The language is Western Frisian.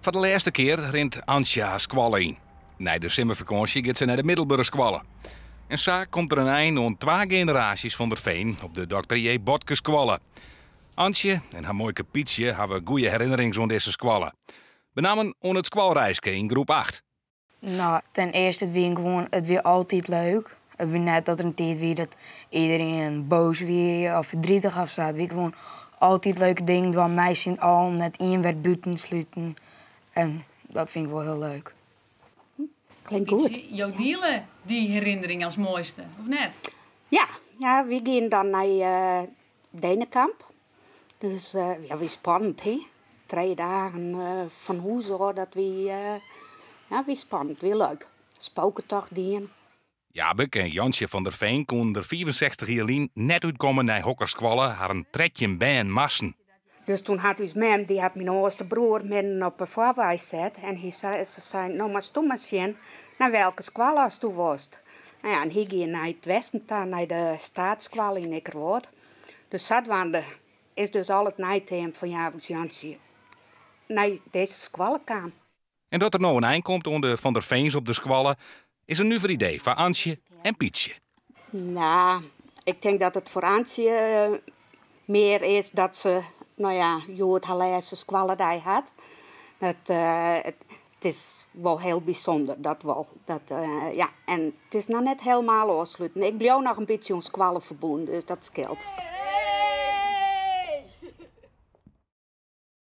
Foar de lêste kear rint Antsje har skoalle yn. Nei de simmerfakânsje giet se nei de middelbere skoalle. En sa komt der in ein oan twa generaasjes Van der Veen op de Dr. J. Botkeskoalle. Antsje en har muoike Pietsje hawwe goede herinnerings oan dizze skoalle. Benammen oan it skoalreiske yn groep acht. No, ten earste, it wie gewoan, it wie altyd leuk. It wie net dat der in tiid wie dat iderien boas wie of verdrietig of sa. It wie gewoan altyd leuke dingen dwaan mei syn allen, net ien werd bûten sluten. En dat fyn ik wol hiel leuk. Klinkt goed. Pietsje, jo diele dy herinnering as moaiste, of net? Ja, ja, wy giene dan nei Denekamp. Dus ja, wie spannend, hè. Trije dagen fan hûs ôf, dat wie, ja, wie spannend, wie leuk. Spoketocht dien. Jabik en Jantsje van der Veen koenen der 65 jier lyn net útkomme nei hokker skoalle harren 13 bern moasten. Dus toen hat ús mem, dy hat myn âldste broer midden op de foarwei set en hy sei, se sei, no moatsto mar sjen nei welke skoalle asto wolst. No ja, en hy gie nei it westen ta, nei de steatsskoalle yn Ikkerwâld. Dus sadwaande is dus al it neiteam fan Jabik Jantsje nei dizze skoalle kaam. En dat der no in ein komt oan de Van der Veens op de skoalle is in nuver idee foar Antsje en Pietsje. No, ik tink dat it foar Antsje mear is dat se, no ja, hjoed har lêste skoalledei hat. Dat, it is wol hiel bysûnder, dat wol. Dat, ja, en it is noch net helemaal ôfsluten. Ik bliuw noch in bytsje oan skoalle ferbûn, dus dat skeelt.